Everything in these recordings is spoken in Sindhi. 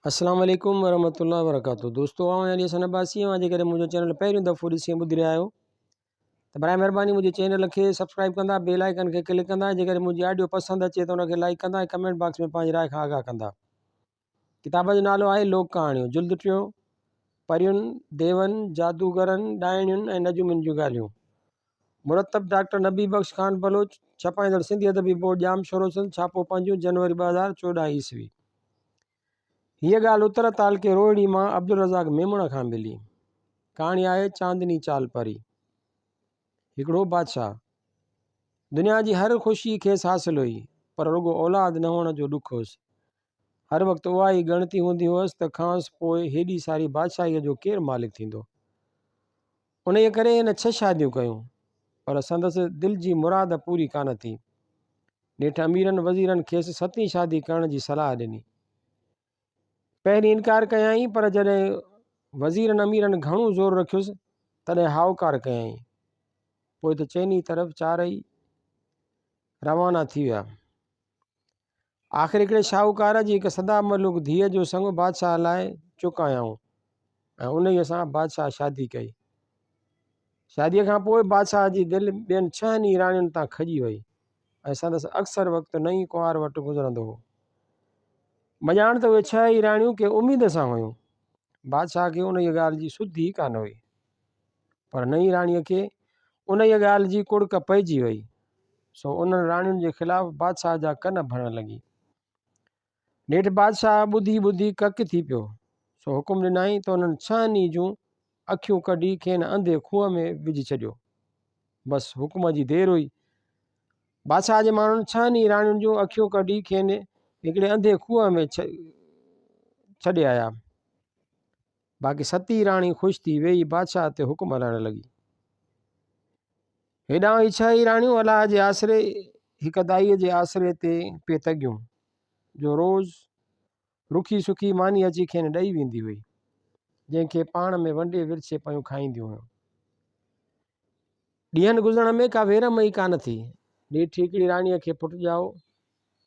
السلام عليڪم ورحمة الله وبرڪاته دوستو آئون علي حسن عباسي اوهان جيڪڏهن منهنجو چينل پهريون دفعو ڏسي ۽ ٻڌي رهيا آهيو ته برائي مهرباني منهنجي چينل کي سبسڪرائب ڪندا بيل آئيڪن کي ڪلڪ ڪندا جيڪڏهن منهنجي آڊيو پسند اچي ته ان کي لائڪ ڪندا ۽ ڪمينٽ باڪس ۾ پنهنجي راء کان آگاهه ڪندا ڪتاب جو نالو آهي لوڪ ڪهاڻيون جلد ٽيون پرين ديون جادوگرن ڏائڻين ۽ نجومين جون ڳالهيون مرتب ڊاڪٽر نبي بخش خان بلوچ ڇپائيندڙ سنڌي ادبي بورڊ ڄام شورو سنڌ ڇاپو پنجون جنوري 2014 عيسوي هيء ڳالهه اتر تعلقي روهڙي مان عبدالرزاق ميمڻ کان ملي. ڪهاڻي آهي چاندني چال پري. هڪڙو بادشاهه. دنيا جي هر خوشي کيس حاصل هئي، پر رڳو اولاد نه هئڻ جو ڏک هوس. هر وقت اها ئي ڳڻتي هوندي هئس ته کانئس پوء هيڏي ساري بادشاهيء جو ڪير مالڪ ٿيندو. انهيء ڪري هن ڇهه شاديون ڪيون، پر سندس دل جي مراد پوري ڪانه ٿي. نيٺ اميرن وزيرن کيس ستين شادي ڪرڻ جي صلاح ڏني. پهرين انڪار ڪيائين پر جڏهن وزيرن اميرن گهڻو زور رکيس تڏهن هائوڪار ڪيائين. پوء ته چئني طرف چارئي روانا ٿي ويا. آخر هڪڙي شاهوڪار جي هڪ سدا ملوڪ ڌيء جو سڱ بادشاهه لاء چڪايائون ۽ انهيء سان بادشاهه شادي ڪئي. شاديء کان پوء بادشاهه جي دل ٻين ڇهن ئي راڻين تان کڄي وئي ۽ سندس اڪثر وقت نئين ڪنوار وٽ گذرندو هو. مڄاڻ ته اهي ڇهه ئي راڻيون ڪنهن اميد سان هيون. بادشاهه کي انهيء ڳالهه جي سڌ ئي ڪانه هئي. پر نئين راڻيء کي انهيء ڳالهه جي ڪڙڪ پئجي وئي، سو انهن راڻين جي خلاف بادشاهه جا ڪن ڀرڻ لڳي. نيٺ بادشاهه ٻڌي ٻڌي ڪڪ ٿي پيو، سو حڪم ڏنائين ته انهن ڇهن ئي جون اکيون ڪڍي کين انڌي کوهه ۾ وجهي ڇڏيو. بس حڪم جي دير هئي. بادشاهه جي ماڻهن ڇهن ئي راڻين جون اکيون ڪڍي کين هڪڙي انڌي کوهه ۾ ڇڏي آيا. باقي ستين راڻي خوش ٿي ويهي بادشاهه تي حڪم هلائڻ لڳي. هيڏانهن هي ڇهه ئي راڻيون الله جي آسري هڪ دائيء جي آسري تي پئي تڳيون، جو روز رکي سکي ماني اچي کين ڏئي ويندي هئي، جنهن کي پاڻ ۾ ونڊي ورڇي پيون کائينديون هيون. ڏينهن گذرڻ ۾ ڪا ويرم ئي ڪانه ٿي. نيٺ هڪڙي راڻيء کي پٽ ڄائو.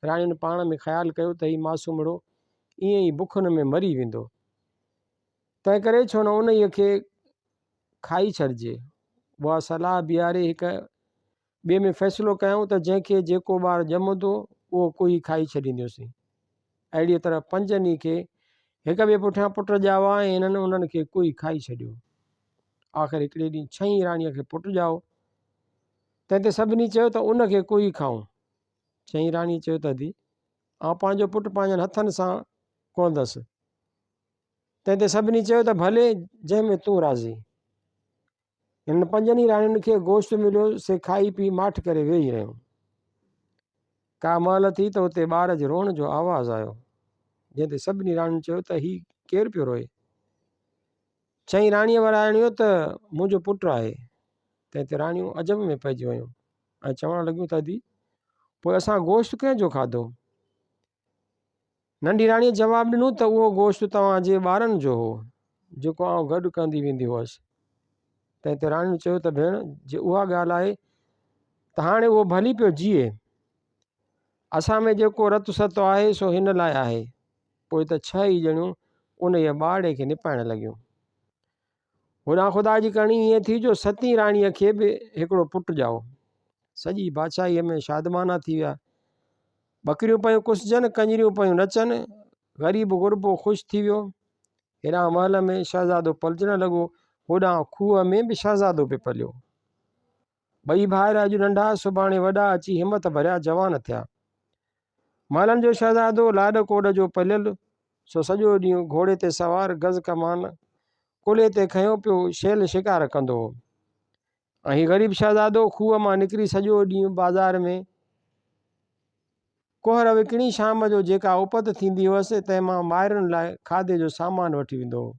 راڻين پاڻ ۾ خيال ڪيو ته هي معصومڙو ائين ئي بکن ۾ مري ويندو، تنهنڪري ڇو نه انهيء کي کائي ڇڏجي. اها صلاح بيهاري هڪ ٻئي ۾ فيصلو ڪيائون ته جنهن کي جيڪو ٻار ڄمندو اهو ڪوهي کائي ڇڏينديونسين. اهڙيء طرح پنجن ئي کي هڪ ٻئي پٺيان پٽ ڄاوا ۽ هنن انهن کي ڪوهي کائي ڇڏيو. آخر هڪڙي ڏينهن ڇهين راڻيء کي پٽ ڄائو. تنهن تي سڀني چيو ته ان کي ڪوهي کائون. ڇهين راڻيء چيو ته ادي، آئون پنهنجو پٽ پنهنجن هٿن سان ڪهندس. تنهن تي سڀني چيو ته ڀلي، جنهن ۾ تون راضي. هنن پنجن ئي راڻين کي گوشت مليو، سي کائي پي ماٺ ڪري ويهي رهيون. ڪا مهل ٿي ته اتي ٻار جي روئڻ جو آواز آيو، جنهن تي سڀني راڻين چيو ته هي ڪير پيو روئي؟ ڇهين راڻيء وراڻيو ته منهنجو پٽ آهي. تنهن تي راڻيون عجب ۾ پئجي ويون ۽ چوڻ لڳيون ته ادي، پوء اسان گوشت ڪنهن جو کاڌو؟ ننڍي راڻيء جواب ڏنو ته اهو گوشت توهان جي ٻارن جو هو، جيڪو آئون گڏ ڪندي ويندي هئس. تنهن تي راڻيء چيو ته ڀيڻ، جي اها ڳالهه آهي ته هاڻي اهو ڀلي پيو جيئي. اسان ۾ جيڪو رت ست آهي سو هن لاء آهي. پوء ته ڇهه ئي ڄڻيون انهيء ٻارڙي کي نپائڻ لڳيون. هوڏانهن خدا جي ڪرڻي ائين ٿي جو ستين راڻيء کي به هڪڙو پٽ ڄائو. سڄي بادشاهيء ۾ شادمانا ٿي ويا. ٻڪريون پيون ڪسجن، ڪڃريون پيون نچن. غريب غربو خوش ٿي ويو. هيڏانهن محل ۾ شهزادو پلجڻ لڳو، هوڏانهن کوهه ۾ به شهزادو پئي پليو. ٻئي ڀائر اڄ ننڍا، سڀاڻي وڏا اچي همت ڀريا جوان ٿيا. محلن جو شهزادو لاڏ ڪوڏ جو پليل، سو سڄو ڏينهن گهوڙي تي سوار گز ڪمان ڪلهي تي کنيو پيو شيل شڪار ڪندو هو ۽ هي غريب شهزادو کوهه مان نڪري سڄو ڏينهن بازار ۾ ڪوهر وڪڻي شام جو جيڪا اپت ٿيندي هئس تنهن مان مائرن لاء کاڌي جو سامان وٺي ويندو هو.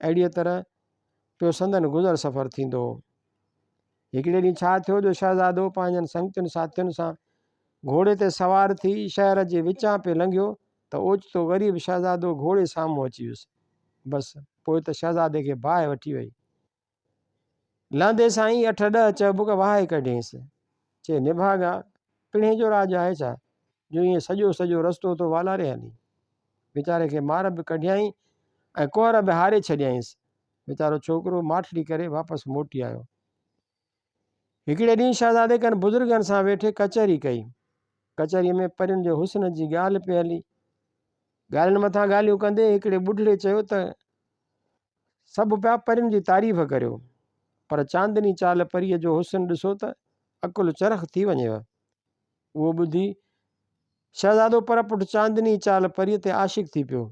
اهڙيء طرح پيو سندن گذر سفر ٿيندو هو. هڪڙي ڏينهن ڇا ٿيو جو شهزادو پنهنجن سنگتين ساٿين سان گهوڙي تي سوار ٿي شهر جي وچان پئي لنگهيو ته اوچتو غريب شهزادو گهوڙي سامهون اچي ويس. بس پوء ته شهزادي کي باهه وٺي وئي. لهندي سان ئي اٺ ڏهه چهبڪ وهائي ڪڍيس. چي، نڀاڳا، پڻهين جو راڄ آهي ڇا، جو ائين سڄو سڄو رستو ٿو والاري هلين؟ ويچاري کي مار به ڪڍيائين ۽ ڪوهر به هاري ڇڏيائينس. ويچارو ڇوڪرو ماٺڙي ڪري واپس موٽي آيو. هڪڙي ڏينهن شهزادي ڪن بزرگن سان ويٺي ڪچهري ڪئي. ڪچهريء ۾ پرين جي حسن جي ڳالهه پئي هلي. ڳالهين مٿان ڳالهيون ڪندي هڪڙي ٻڍڙي چيو ته، سڀ پيا پرين جي تعريف ڪريو، پر چاندني چال پريء جو حسن ڏسو ته عقل چرخ ٿي وڃيو. اهو ٻڌي شهزادو پر پٺ چاندني چال پريء تي عاشق ٿي پيو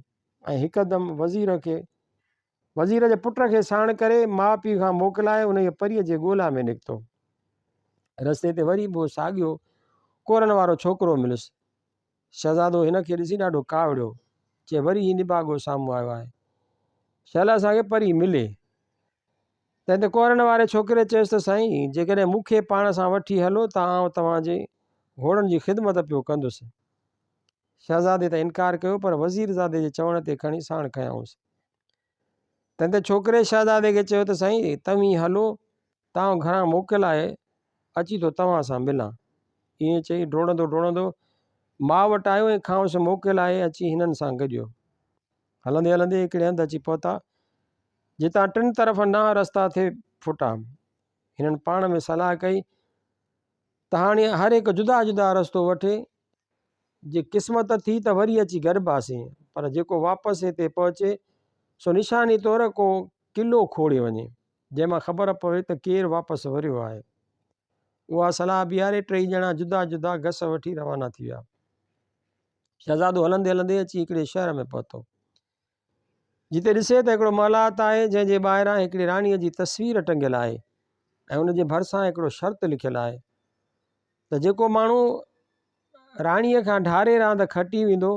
۽ هڪدم وزير کي وزير جي پٽ کي ساڻ ڪري ماء پيء کان موڪلائي انهيء پريء جي ڳولا ۾ نڪتو. رستي تي وري به اهو ساڳيو ڪورن وارو ڇوڪرو مليس. شهزادو هن کي ڏسي ڏاڍو ڪاوڙيو، چي وري هي نڀاڳو سامهون آيو آهي. شل اسان کي پري ملي. تنهن تي ڪورن واري ڇوڪري چيس ته سائين، جيڪڏهن مون کي پاڻ سان وٺي هلو ته آئون توهان جي گهوڙن جي خدمت پيو ڪندس. شهزادي ته انڪار ڪيو پر وزيرزادي جي چوڻ تي کڻي ساڻ کنيائونس. تنهن تي ڇوڪري شهزادي کي چيو ته سائين توهين هلو ته آئون گهران موڪلائي اچي ٿو توهان سان ملان. ائين چئي ڊوڙندو ڊوڙندو ماء وٽ آيو ۽ کانئس موڪلائي اچي هنن سان گڏيو. هلندي هلندي هڪڙي هنڌ اچي پهتا، جتان ٽن طرفن ڏانهن رستا ٿي ڦٽا. هنن پاڻ ۾ صلاح ڪئي ته هاڻي هر هڪ جدا جدا رستو وٺي، جي قسمت ٿي ته وري اچي گڏباسين، پر جيڪو واپس هتي پهچي سو نشاني طور ڪو قلعو کوڙي وڃي، جنهن مان خبر پوي ته ڪير واپس وريو آهي. اها صلاح بيهاري ٽيئي ڄڻا جدا جدا گس وٺي روانا ٿي ويا. شهزادو هلندي هلندي اچي هڪڙي شهر ۾ پهتو، جتي ڏسي ته هڪڙو محلات آهي، جنهن جي ٻاهران هڪڙي راڻيء جي تصوير ٽنگيل آهي ۽ ان جي ڀرسان هڪڙو شرط لکيل آهي ته جيڪو ماڻهو راڻيء کان ڍاري راند کٽي ويندو،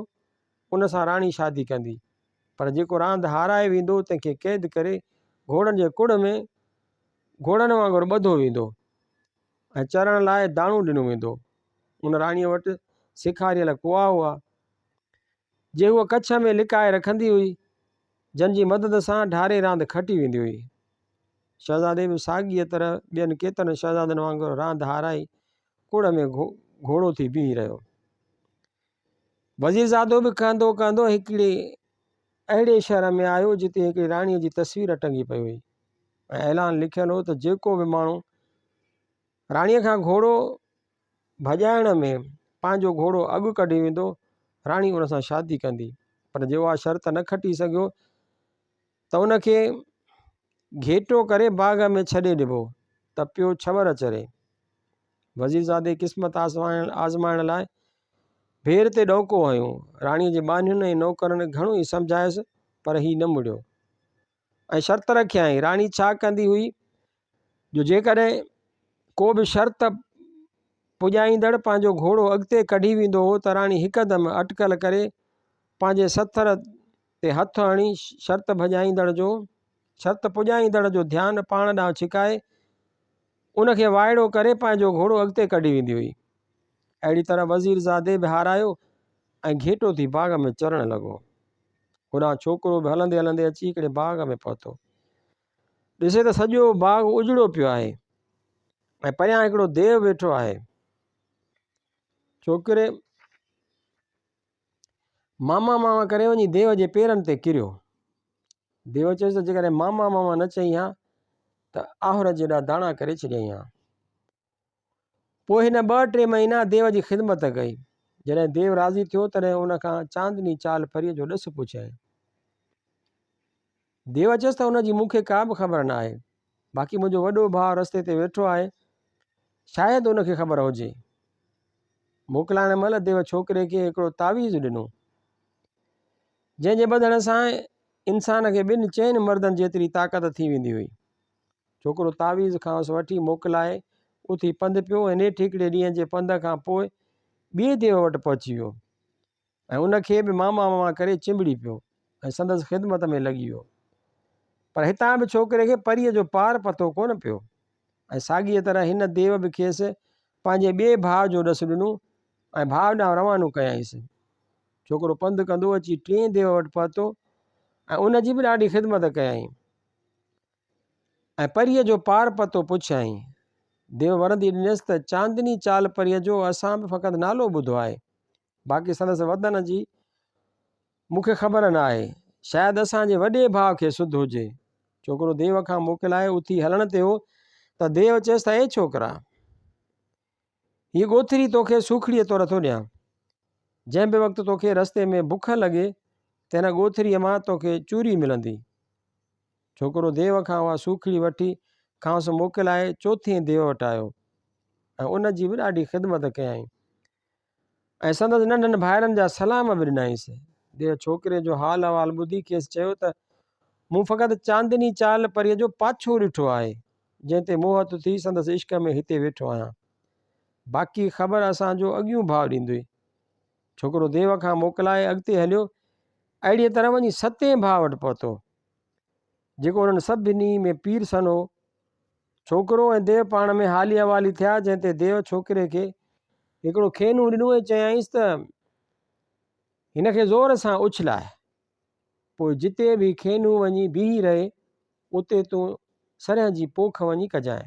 ان سان راڻي شادي ڪندي، پر جيڪو راند هارائي ويندو، تنهن کي قيد ڪري گهوڙن جي ڪڙ ۾ گهوڙن وانگر ٻڌو ويندو ۽ چرڻ لاء داڻو ڏنو ويندو. ان راڻيء وٽ سيکاريل ڪوئا هئا، جي هوء ڪڇ ۾ لڪائي رکندي هئي، جن جي مدد سان ڍاري راند کٽي ويندي هئي. شهزادي به ساڳيء طرح ٻين ڪيترن شهزادن وانگر راند هارائي ڪوڙ ۾ گهوڙو ٿي بيهي رهيو. وزيرزادو به ڪهندو ڪهندو هڪڙي اهڙي شهر ۾ آيو جتي هڪڙي راڻيء جي تصوير ٽنگي پئي هئي ۽ اعلان لکيل هو ته جيڪو به ماڻهو راڻيء کان گهوڙو ڀڄائڻ ۾ پنهنجو گهوڙو اڳ ڪڍي ويندو، راڻي ان سان شادي ڪندي، پر جي اها شرط نه کٽي سگهيو ته ان کي گهيٽو ڪري باغ ۾ ڇڏي ڏبو ته پيو ڇور چري. وزيرزادي قسمت آزمائڻ لاء ڀير تي ڏونڪو هنيو. راڻيء جي ٻانهين ۽ نوڪرن گهڻو ئي سمجهايس پر هي نه مڙيو ۽ شرط رکيائين. راڻي ڇا ڪندي هئي جو جيڪڏهن ڪو به شرط پڄائيندڙ پنهنجو گهوڙو اڳتي ڪڍي ويندو هو ته راڻي هڪدم اٽڪل ڪري پنهنجي سٿر تي هٿ هڻي شرط ڀڄائيندڙ جو شرط پڄائيندڙ جو ڌيان پاڻ ڏانهن ڇڪائي ان کي وائڙو ڪري پنهنجو گهوڙو اڳتي ڪڍي ويندي هئي. اهڙي طرح وزير زادي به هارايو ۽ گهيٽو ٿي باغ ۾ چرڻ لڳو. هوڏانهن ڇوڪرو به هلندي هلندي اچي هڪڙي باغ ۾ پهتو. ڏسي ته سڄو باغ اجڙيو پيو آهي ۽ پريان هڪڙو ديو ويٺو آهي. ڇوڪري ماما ماما ڪري وڃي ديو جي پيرن تي ڪريو. ديو چيس ته جيڪڏهن ماما ماما نه چئين ها ته آهر جيڏا داڻا ڪري ڇڏيائين ها. پوء هن ٻه ٽي مهينا ديو جي خدمت ڪئي. جڏهن ديو راضي ٿيو تڏهن ان کان چاندني چال پريء جو ڏس پڇيائين. ديو چيس ته ان جي مون کي ڪا به خبر نه آهي. باقي منهنجو وڏو ڀاء رستي تي ويٺو آهي، شايد ان کي خبر هجي. موڪلائڻ مهل ديو ڇوڪري کي هڪڙو تعويذ ڏنو، جنهن جي ٻڌڻ سان انسان کي ٻن چئن مردن جيتري طاقت ٿي ويندي هئي. ڇوڪرو تعويذ کانئس وٺي موڪلائي اٿي پنڌ پيو ۽ نيٺ هڪڙي ڏينهن جي پنڌ کان پوء ٻئي ديو وٽ پهچي ويو ۽ ان کي به ماما ماما ڪري چنبڙي پيو ۽ سندس خدمت ۾ لڳي ويو. پر هتان به ڇوڪري کي پريء جو پار پتو ڪونه پيو. ۽ ساڳيء طرح هن ديو به کيس پنهنجي ٻئي ڀاء جو ڏس ڏنو ۽ ڀاء ڏانهن روانو ڪيائينس. ڇوڪرو پنڌ ڪندو اچي ٽئين ديو وٽ پهتو ۽ ان جي به ڏاڍي خدمت ڪيائين ۽ پريء جو پار پتو پڇيائين. ديو ورندي ڏنس ته چاندني چال پريء جو اسان به فقط نالو ٻڌو آهي، باقي سندس وطن جي مون کي خبر نه آهي. شايد اسان جي وڏي ڀاء کي سڌ هجي. ڇوڪرو ديو کان موڪلائي اٿي هلڻ تي هو ته ديو چيس ته اي ڇوڪرا! هيء ڳوٿري توکي سوکڙيء طور ٿو ڏيان. جنهن به وقت توکي رستي ۾ بک لڳي ته هن ڳوٿريء مان توکي چوري ملندي. ڇوڪرو ديو کان اها سوکڙي وٺي کانئس موڪلائي چوٿين ديو وٽ آيو ۽ ان جي به ڏاڍي خدمت ڪيائين ۽ سندس ننڍن ڀائرن جا سلام به ڏنائينس. ديو ڇوڪري جو حال احوال ٻڌي کيس چيو ته مون فقط چاندني چال پريء جو پاڇو ڏٺو آهي، جنهن تي موهت ٿي سندس عشق ۾ هتي ويٺو آهيان. باقي خبر اسان جو اڳيون ڀاء ڏيندوئي. ڇوڪرو ديو کان موڪلائي اڳتي هليو. اهڙيء طرح وڃي ستين ڀاء وٽ پهتو، جيڪو انهن سڀني ۾ پيرسن هو. ڇوڪرو ۽ ديو پاڻ ۾ حالي احوالي ٿيا، جنهن تي ديو ڇوڪري کي هڪڙو کينو ڏنو ۽ چيائينس ته هن کي زور سان اڇلاء، پوء جتي به کينو وڃي بيهي رهي، اتي تون سرهن جي پوک وڃي ڪجانء.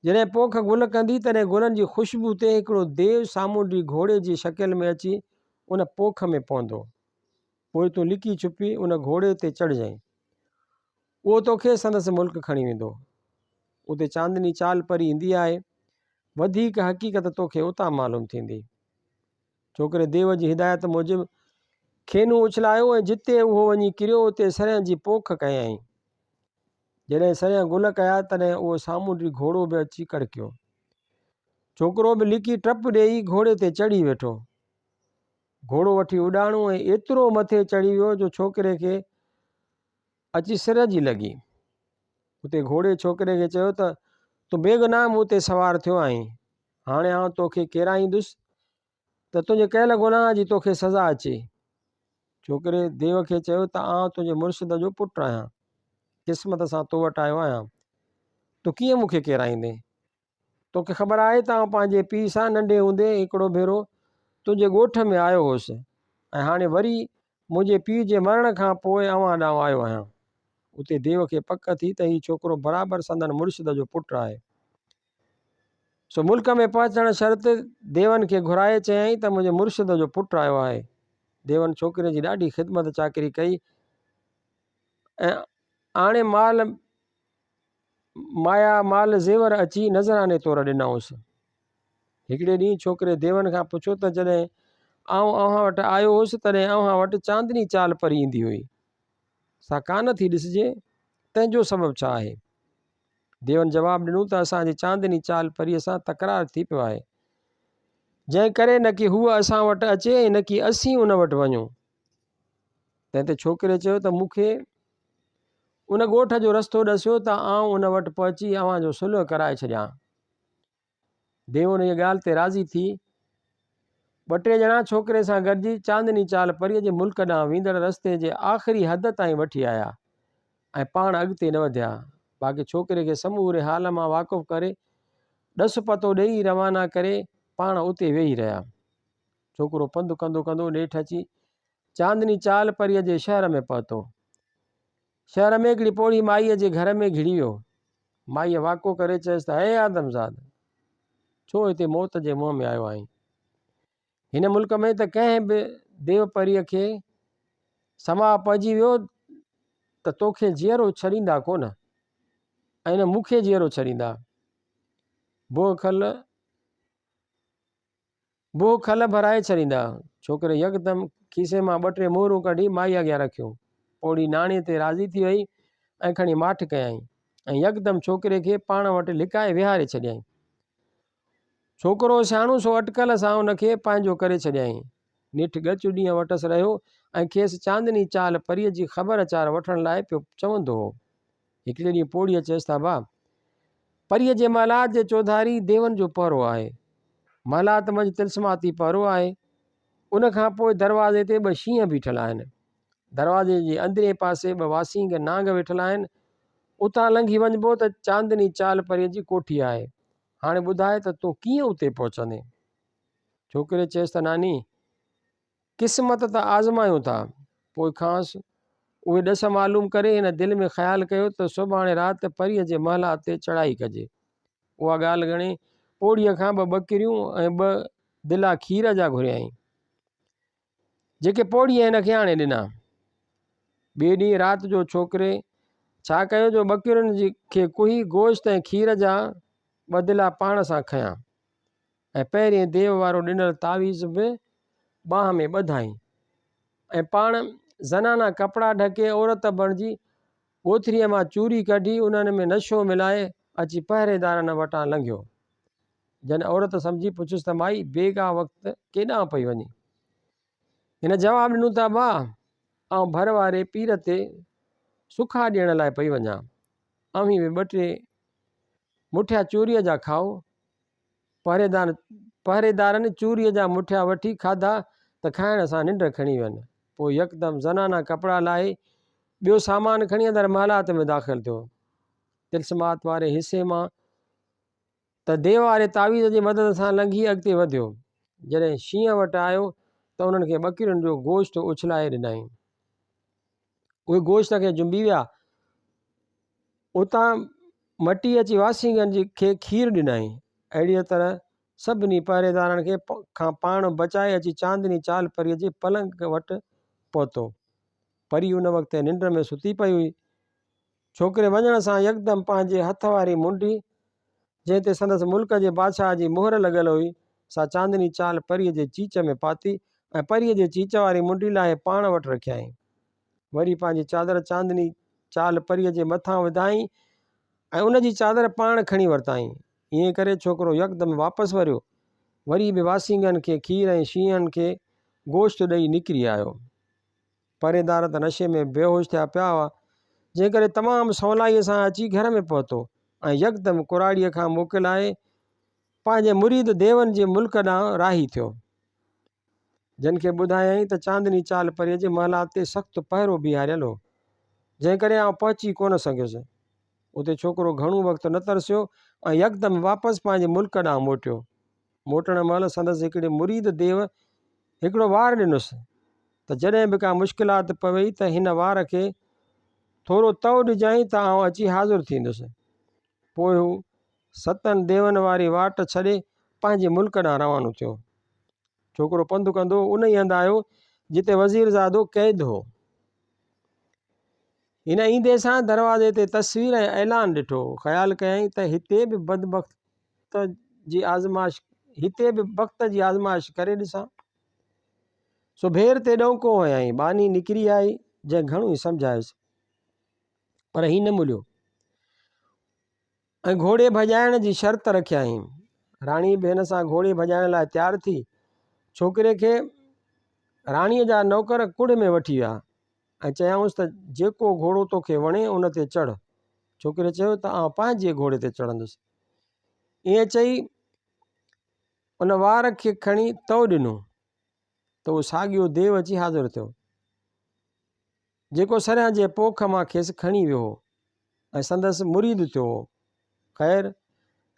جڏهن پوک گل ڪندي، تڏهن گلن جي خوشبو تي هڪڙو ديو سامونڊي گهوڙي جي شڪل ۾ اچي ان پوک ۾ پوندو. پوء تون لڪي ڇپي ان گهوڙي تي چڙهجانء. اهو توکي سندس ملڪ کڻي ويندو. اتي چاندني چال پري ايندي آهي. وڌيڪ حقيقت توکي اتان معلوم ٿيندي. ڇوڪري ديو جي هدايت موجب کينو اڇلايو ۽ جتي اهو وڃي ڪريو اتي سرهن جي پوک ڪيائين. جڏهن سرهن گل ڪيا تڏهن اهو سامونڊي گهوڙو به اچي ڪڙڪيو. ڇوڪرو به لڪي ٽپ ڏيئي گهوڙي تي چڙهي ويٺو. گهوڙو وٺي اڏاڻو ۽ ايترو مٿي چڙهي ويو جو ڇوڪري کي اچي سر جي لڳي. اتي گهوڙي ڇوڪري کي چيو ته تون بيگناهه مون تي سوار ٿيو آهين. هاڻي آئون توکي ڪيرائيندس ته تنهنجي ڪيل گناهه جي توکي سزا اچي. ڇوڪري ديو کي چيو ته آئون تنهنجي مرشد جو پٽ آهيان. قسمت سان تو وٽ آيو آهيان. تون ڪيئن مون کي ڪيرائيندين؟ توکي خبر آهي ته آئون پنهنجي پيء سان ننڍي هوندي هڪڙو ڀيرو تنهنجي ڳوٺ ۾ آيو هوس ۽ هاڻي وري منهنجي پيء جي مرڻ کان پوء اوهان ڏانهن آيو آهيان. اتي ديو کي پڪ ٿي ته هي ڇوڪرو برابر سندن مرشد جو پٽ آهي. سو ملڪ ۾ پهچڻ شرط ديون کي گهرائي چيائين ته منهنجي مرشد جو پٽ آيو آهي. ديون ڇوڪري جي ڏاڍي خدمت چاڪري ڪئي ۽ آڻي مال مايا مال زيور اچي نذراني طور ڏنائونس. هڪڙي ڏينهن ڇوڪري ديون کان پڇيو ته جڏهن آئون اوهان وٽ آيو هوس تڏهن اوهان وٽ چاندني چال پري ايندي هئي، سا ڪانه ٿي ڏسجي، تنهن جو سبب ڇا آهي؟ ديون جواب ڏنو ته اسان جي چاندني چال پريء سان تڪرار ٿي پيو آهي، جنهن ڪري نه ڪي هوء اسان وٽ اچي ۽ نه ڪي اسين ان وٽ وڃون. تنهن تي ڇوڪري چيو ته مون کي ان ڳوٺ جو رستو ڏسيو ته آئون ان وٽ پهچي اوهان جو صلح ڪرائي ڇڏيان. ديو انهيء ڳالهه تي راضي ٿي ٻه ٽي ڄڻا ڇوڪري سان گڏجي چاندني چال پريء جي ملڪ ڏانهن ويندڙ رستي جي آخري حد تائين وٺي آيا ۽ پاڻ اڳتي نه وڌيا، باقي ڇوڪري کي سموري حال مان واقف ڪري ڏس پتو ڏيئي روانا ڪري پاڻ اتي ويهي رهيا. ڇوڪرو پنڌ ڪندو ڪندو نيٺ اچي چاندني چال پريء جي شهر ۾ پهتو. شهر ۾ هڪڙي پوڙهي مائيء جي گهر ۾ گهڙي ويو. مائيء واڪو ڪري چيس ته اي آدمزاد! ڇو هتي موت جي منهن ۾ آيو آهين؟ هن ملڪ ۾ ته ڪنهن به ديو پريء کي سماء پئجي ويو ته توکي جيئرو ڇڏيندا ڪونه ۽ نه مون کي جيئرو ڇڏيندا. بوء کل بوء کل ڀرائي ڇڏيندا. ڇوڪري يڪدم کيسي مان ٻه ٽي مهرون ڪڍي مائيء اڳيان رکيون. پوڙهي ناڻي تي راضي ٿي وئي ۽ کڻي ماٺ ڪيائين ۽ يڪدم ڇوڪري کي پاڻ وٽ لڪائي ويهاري ڇڏيائين. ڇوڪرو سياڻو سو اٽڪل سان ان کي پنهنجو ڪري ڇڏيائين. نيٺ ڳچ ڏينهن وٽس رهيو ۽ کيس چاندني چال پريء جي خبر چار وٺڻ لاء پيو چوندو هو. هڪڙي ڏينهن پوڙهيء چيس ته ابا! پريء جي محلات جي چوڌاري ديون جو پهرو آهي. محلات منجهه طلسماتي پهرو آهي. ان کان پوء دروازي تي ٻه شينهن بيٺل آهن. دروازي جي اندرئين پاسي ٻه واسينگ نانگ ويٺل آهن. اتان لنگهي وڃبو ته چاندني چال پريء جي ڪوٺي آهي. هاڻي ٻڌاء ته تون ڪيئن اتي پهچندين؟ ڇوڪري چيس ته ناني! قسمت ته آزمايون ٿا. پوء کانئس اهي ڏس معلوم ڪري هن دل ۾ خيال ڪيو ته سڀاڻي رات پريء جي محلات تي چڙهائي ڪجي. اها ڳالهه ڳڻي پوڙهيء کان ٻه ٻڪريون ۽ ٻه دلا کير جا گهريائين. جيڪي پوڙهيء هن کي آڻي ڏنا. ٻئي ڏينهن رات جو ڇوڪري ڇا ڪيو جو ٻڪرين کي ڪهي گوشت ۽ کير جا ٻه دلا پاڻ سان کنيا ۽ پهرين ديو وارو ڏنل تعويذ به ٻانهن ۾ ٻڌائين ۽ پاڻ زنانا ڪپڙا ڍڪي عورت بڻجي ڳوٿريء مان چوري ڪڍي انهن ۾ نشو ملائي اچي پهريدارن وٽان لنگهيو. جن عورت سمجهي پڇيس ته مائي بيگاهه وقت ڪيڏانهن پئي وڃين؟ هن جواب ڏنو ته ابا آئون ڀر واري پير تي سکا ڏيڻ لاء پئي وڃان. اوهين به ٻه ٽي مٺيا چوريء جا کائو. پهريدارن چوريء جا مٺيا وٺي کاڌا ته کائڻ سان ننڊ کڻي وين. پوء يڪدم زنانا ڪپڙا لاهي ٻيو سامان کڻي اندر محلات ۾ داخل ٿيو. طلسمات واري حصي مان ته ديو واري تعويذ جي مدد سان لنگهي اڳتي وڌيو. جڏهن شينهن وٽ آيو ته انهن کي ٻڪرين جو گوشت اڇلائي ڏنائين. اهي گوشت کي جنبي ويا. اتان مٽي اچي واسينگن جي کي کير ڏنائين. اهڙيء طرح سڀني پهريدارن کي کان پاڻ بچائي اچي چاندني چال پريء جي پلنگ وٽ پهتو. پري ان وقت ننڊ ۾ ستي پئي هئي. ڇوڪري وڃڻ سان يڪدم پنهنجي هٿ واري منڊي، جنهن تي سندس ملڪ جي بادشاهه جي مهر لڳل هئي، سا چاندني چال پريء جي چيچ ۾ پاتي ۽ پريء جي چيچ واري منڊي لاهي پاڻ وٽ رکيائين. وري پنهنجي چادر چاندني چال پريء جي مٿان وڌائين ۽ ان جي چادر پاڻ کڻي ورتائين. ائين ڪري ڇوڪرو يڪدم واپس وريو. وري به واسينگن کي کير ۽ شينهن کي گوشت ڏئي نڪري آيو. پهريدار ته نشي ۾ بيهوش ٿيا پيا هئا، جنهن ڪري تمام سولائيء سان اچي گهر ۾ پهتو ۽ يڪدم ڪراڙيء کان موڪلائي پنهنجي مريد ديون جي ملڪ ڏانهن راهي ٿيو. جن کي ٻڌايائين ته چاندني چال پريء جي محلات تي سخت پهرو بيهاريل هو، جنهن ڪري آئون پهچي ڪونه سگهيس. اتي ڇوڪرو گهڻو وقت نه ترسيو ۽ يڪدم واپس پنهنجي ملڪ ڏانهن موٽيو. موٽڻ مهل سندس هڪڙي مريد ديو هڪڙو وار ڏنس ته جڏهن به ڪا مشڪلات پويئي ته هن وار کي ٿورو تئو ڏجانء ته آئون اچي حاضر ٿيندس. پوء هو ستن ديون واري واٽ ڇڏي پنهنجي ملڪ ڏانهن روانو ٿيو. ڇوڪرو پنڌ ڪندو انهيء هنڌ آيو، جتي وزيرزادو قيد هو. هن ايندي سان دروازي تي تصوير ۽ اعلان ڏٺو. خيال ڪيائين ته هتي به بدبخت جي آزمائش هتي به بخت جي آزمائش ڪري ڏسان. سو ڀير تي ڏونڪو هنيائين. ٻانهي نڪري آئي، جنهن گهڻو ئي سمجهايس. پر هي نه مليو ۽ گهوڙي ڀڄائڻ جي شرط رکيائين. راڻي به هن سان گهوڙي ڀڄائڻ لاء تيار ٿي. ڇوڪري کي راڻيء جا نوڪر ڪڙهه ۾ وٺي ويا ۽ چيائونس ته جيڪو گهوڙو توکي وڻي ان تي چڙهه. ڇوڪري چيو ته آئون پنهنجي گهوڙي تي چڙهندس. ائين چئي ان وار کي کڻي تئو ڏنو ته اهو ساڳيو ديو اچي حاضر ٿيو. جيڪو سرهيان جي پوک مان کيس کڻي ويو هو ۽ سندس مريد ٿيو هو. خير،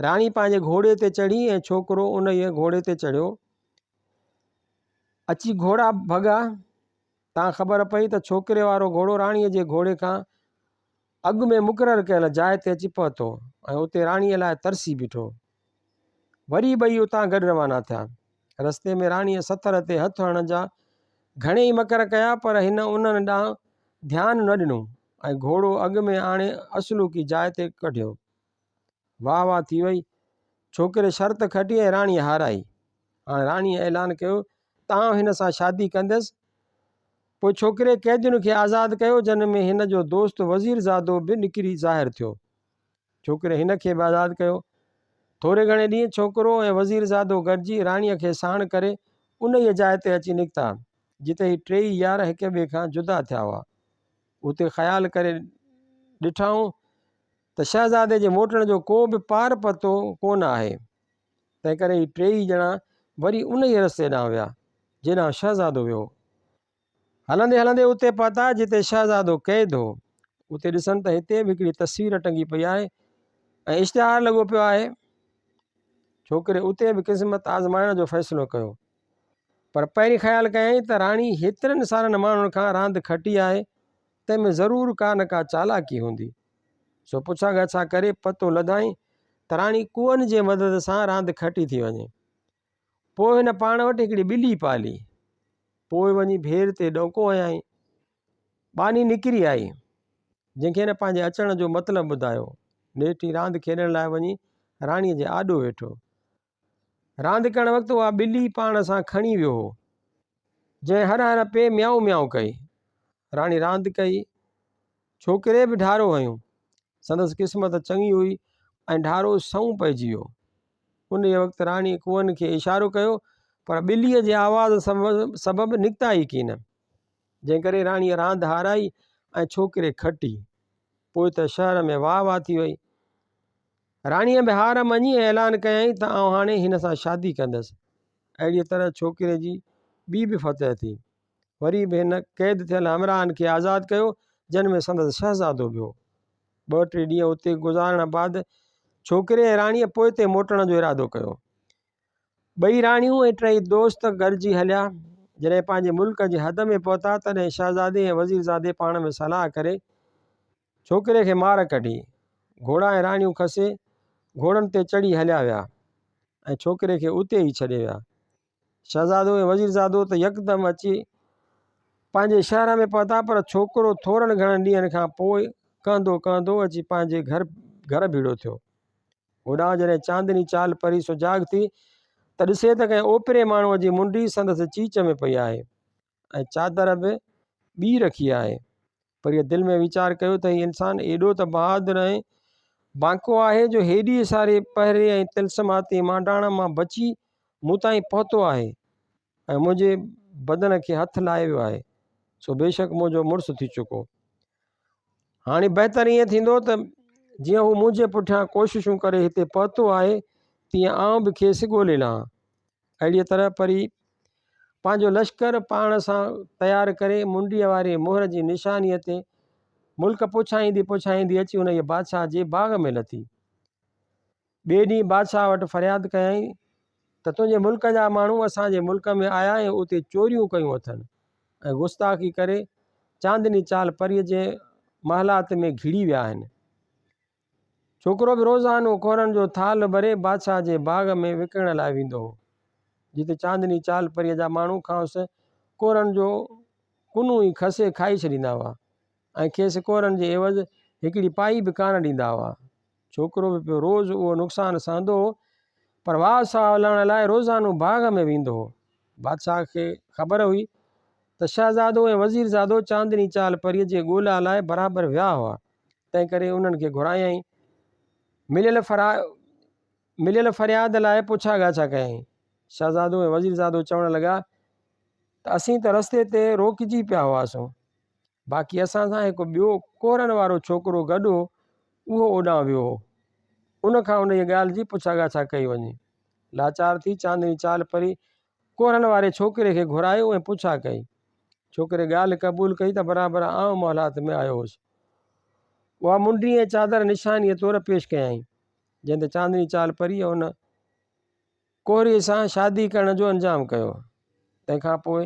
راڻي پنهنجي گهوڙي تي چڙهي ۽ ڇوڪرو انهيء گهوڙي تي چڙهيو. اچي گهوڙا ڀڳا، تان خبر پئي ته ڇوڪري وارو گهوڙو راڻيء جي گهوڙي کان اڳ ۾ مقرر ڪيل جاء تي اچي پهتو ۽ اتي راڻيء لاء ترسي بيٺو. وري ٻئي اتان گڏ روانا ٿيا. رستي ۾ راڻيء سٿر تي هٿ هڻڻ جا گهڻيئي مڪر ڪيا، پر هن انهن ڏانهن ڌيان نه ڏنو ۽ گهوڙو اڳ ۾ آڻي اصلوڪي جاء تي ڪڍيو. واهه واهه ٿي وئي. ڇوڪري شرط کٽي ۽ راڻيء هارائي. هاڻ راڻيء اعلان ڪيو ته آئون هن سان شادي ڪنديس. پوء ڇوڪري قيدين کي آزاد ڪيو، جن ۾ هن جو دوست وزيرزادو به نڪري ظاهر ٿيو. ڇوڪري هن کي به آزاد ڪيو. ٿوري گهڻي ڏينهن ڇوڪرو ۽ وزيرزادو گڏجي راڻيء کي ساڻ ڪري انهيء جاء تي اچي نڪتا، جتي هي ٽيئي يار هڪ ٻئي کان جدا ٿيا هئا. اتي خيال ڪري ڏٺائون ته شهزادي جي موٽڻ جو ڪو به پار پتو ڪونه آهي، تنهنڪري هي ٽيئي ڄڻا وري انهيء رستي ڏانهن ويا، جيڏانهن شهزادو ويو هو. هلندي هلندي اتي پهتا جتي شهزادو قيد هو. اتي ڏسن ته هتي به هڪڙي تصوير ٽنگي پئي آهي ۽ اشتهار لڳو پيو آهي. ڇوڪري اتي به قسمت آزمائڻ جو فيصلو ڪيو. پر پهرين خيال ڪيائين ته راڻي هيترن سارن ماڻهن کان راند کٽي آهي، تنهن ۾ ضرور ڪا نه ڪا چالاڪي هوندي. سو پڇا ڳاڇا ڪري پتو لڌائين ته راڻي ڪوئن جي مدد سان راند کٽي ٿي وڃي. پوء هن پاڻ وٽ هڪڙي ٻلي پالي. پوء وڃي ڀير تي ڏونڪو هنيائين. ٻانهي نڪري آئي، جنهن کي هن پنهنجي اچڻ جو مطلب ٻڌايو. نيٺ هي راند کيڏڻ لاء وڃي راڻيء جي آڏو ويٺو. راند ڪرڻ وقت اها ٻلي پاڻ سان کڻي ويو هو، جنهن هر هر پئي ميائون ميائون ڪئي. راڻي راند ڪئي. ڇوڪري به ڍارو هنيو. سندس قسمت چڱي هئي ۽ ڍارو سنئون پئجي ويو. انهيء وقت راڻيء ڪوئن کي اشارو ڪيو، پر ٻليء جي آواز سبب نڪتا ئي ڪين. جنهن ڪري راڻيء راند هارائي ۽ ڇوڪري کٽي. پوء ته شهر ۾ واهه واهه ٿي وئي. راڻيء به هار مڃي ۽ اعلان ڪيائين ته آئون هاڻي هن سان شادي ڪندس. اهڙيء طرح ڇوڪري جي ٻي به فتح ٿي. وري به هن قيد ٿيل همراهن کي آزاد ڪيو، جن ۾ سندس شهزادو به هو. ٻه ٽي ڏينهن اتي گذارڻ بعد ڇوڪري ۽ راڻيء پوئتي موٽڻ جو ارادو ڪيو. ٻئي راڻيون ۽ ٽئي دوست گڏجي هليا. جڏهن پنهنجي ملڪ جي حد ۾ پهتا، تڏهن شهزادي ۽ وزيرزادي پاڻ ۾ صلاح ڪري ڇوڪري کي مار ڪڍي، گهوڙا ۽ راڻيون کسي گهوڙن تي چڙهي هليا ويا ۽ ڇوڪري کي اتي ئي ڇڏي ويا. شهزادو ۽ وزيرزادو ته يڪدم اچي پنهنجي شهر ۾ پهتا، پر ڇوڪرو ٿورن گهڻن ڏينهن کان پوء ڪهندو ڪهندو اچي پنهنجي گهر گهر ڀيڙو ٿيو. هوڏانهن جڏهن چاندني چال پري سجاڳ ٿي ته ڏسي ته ڪنهن اوپري ماڻهوء جي منڊي سندس چيچ ۾ پئي آهي ۽ چادر به ٻي رکي آهي. پريء دل ۾ ويچار ڪيو ته هي انسان ايڏو ته بهادر ۽ بانڪو آهي جو هيڏي ساري پهري ۽ طلسماتي مانڊاڻ مان بچي مون تائين پهتو آهي ۽ منهنجي بدن کي هٿ لائي ويو آهي، سو بيشڪ منهنجو مڙس ٿي چڪو. هاڻي بهتر ائين ٿيندو ته جيئن هو منهنجي پٺيان ڪوششون ڪري هتي پهتو آهي، تيئن آئون به کيس ڳولي لهان. اهڙيء طرح پري پنهنجو لشڪر پاڻ سان تيار ڪري منڊيء واري مهر جي نشانيء تي ملڪ پڇائيندي پڇائيندي اچي انهيء بادشاهه جي باغ ۾ لٿي. ٻئي ڏينهن بادشاهه وٽ فرياد ڪيائين ته تنهنجي ملڪ جا ماڻهو اسان جي ملڪ ۾ آيا ۽ اتي چوريون ڪيون اٿن ۽ گستاخي ڪري چاندني چال پريء جي محلات ۾ گهڙي ويا آهن. ڇوڪرو به روزانو ڪورن جو ٿالهه ڀري بادشاهه جي باغ ۾ وڪڻڻ لاء ويندو هو، جتي چاندني چال پريء جا ماڻهو کانئس ڪورن جو ڪنون ئي کسي کائي ڇڏيندا هئا ۽ کيس ڪورن جي عيوض هڪڙي پائي به ڪانه ڏيندا هئا. ڇوڪرو به پيو روز اهو نقصان سهندو هو، پر واهه ساهه لهڻ لاء روزانو باغ ۾ ويندو هو. بادشاهه کي خبر هئي ته شهزادو ۽ وزيرزادو چاندني چال پريء جي ڳولا لاء برابر ويا هئا. تنهن ڪري انهن کي گهرايائين. مليل فرياد لاء پڇا ڳاڇا ڪيائين. شهزادو ۽ وزيرزادو چوڻ لڳا ته اسين ته رستي تي روڪجي پيا هئاسون. باقي اسان سان هڪ ٻيو ڪورن وارو ڇوڪرو گڏ هو، اهو اوڏانهن ويو هو. ان کان انهيء ڳالهه جي پڇا ڳاڇا ڪئي وڃي. لاچار ٿي چاندني چال پري ڪورن واري ڇوڪري کي گهرايو ۽ پڇا ڪئي. ڇوڪري ڳالهه قبول ڪئي ته برابر آئون محلات ۾ آيو هوس. اها منڊي ۽ چادر نشانيء طور پيش ڪيائين، جنهن تي چاندني چال پريء ان ڪوهريء سان شادي ڪرڻ جو انجام ڪيو. تنهن کان پوء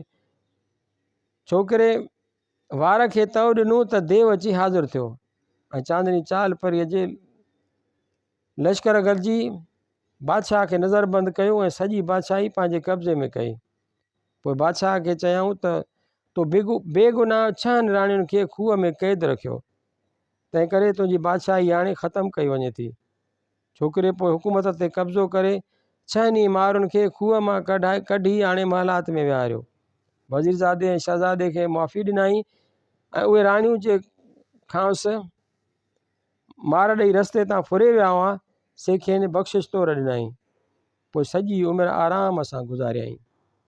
ڇوڪري وار کي تئو ڏنو ته ديو اچي حاضر ٿيو ۽ چاندني چال پريء جي لشڪر گڏجي بادشاهه کي نظربند ڪيو ۽ سڄي بادشاهي پنهنجي قبضي ۾ ڪئي. پوء بادشاهه کي چيائون ته تو بيگناهه ڇهن راڻين کي کوهه ۾ قيد رکيو، تنهنڪري تنهنجي بادشاهي هاڻي ختم ڪئي وڃي ٿي. ڇوڪري پوء حڪومت تي قبضو ڪري ڇهن ئي مائرن کي کوهه مان ڪڍي آڻي محلات ۾ ويهاريو. وزيرزادي ۽ شهزادي کي معافي ڏنائين ۽ اهي راڻيون جي کانئس مار ڏئي رستي تان ڦري ويا هئا، سي کين بخشش طور ڏنائين. پوء سڄي عمر آرام سان گذاريائين.